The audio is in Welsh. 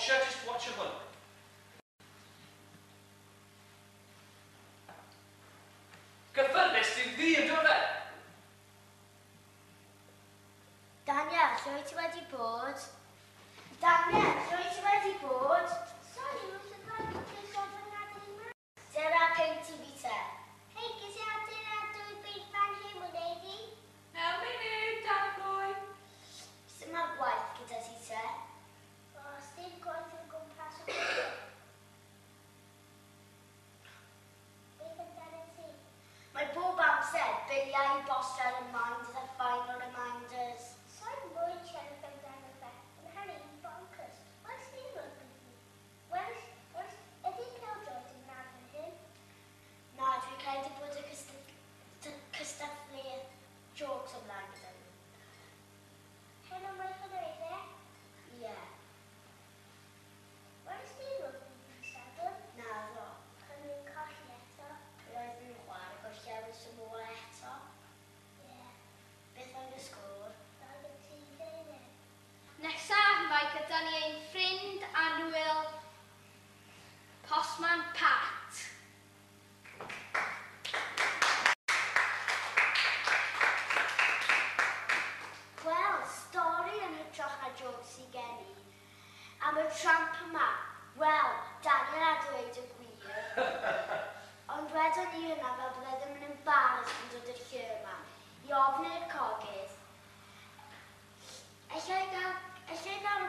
Watcha, just watcha hwn. Gyffyrddus di fi yn dod fe? Daniel, lle wyt ti wedi bod? Daniel, lle wyt ti wedi bod? Sori, wrth y ffordd i geisio fy ngadael i mas. Dera peint i fi te. Hei, ges i adeilad dwy beint fan hyn wneud i? Naw munud, Danny boy. Sut mae'r gwaith gyda ti te? O, sdim gwaith o gwmpas o gwbl. Beth amdano ti? Mae bob amser biliau i bostio reminders a final reminders. Sa'n moyn siarad amdano fe. Mae hynny'n bonkers. Oes dim rygbi? Wes, oes, ydy pêl-droed yn mlaen fan hyn? Na, dwi'n credu bod y cystadleuaeth jokes ymlaen gyda nhw. Heno mae hwnna ife? Ie. Oes dim rygbi dydd Sadwrn? Naddo. Cymru'n colli eto. Roedd nhw'n chwarae Gorllewin Samoa eto. Ie. Beth oedd y sgôr? 23 deunaw. Nesa, mae gyda ni ein ffrind annwyl Postman Pat. Wel, stori yn hytrach na jôc sy gen i. Am y tramp yma. Wel, Daniel a dweud y gwir. Ond wedon ni hynna fel bydde ddim yn embarrassed yn dod i'r lle yma. I ofyn i'r cogydd. Alla i gael... Alla i gael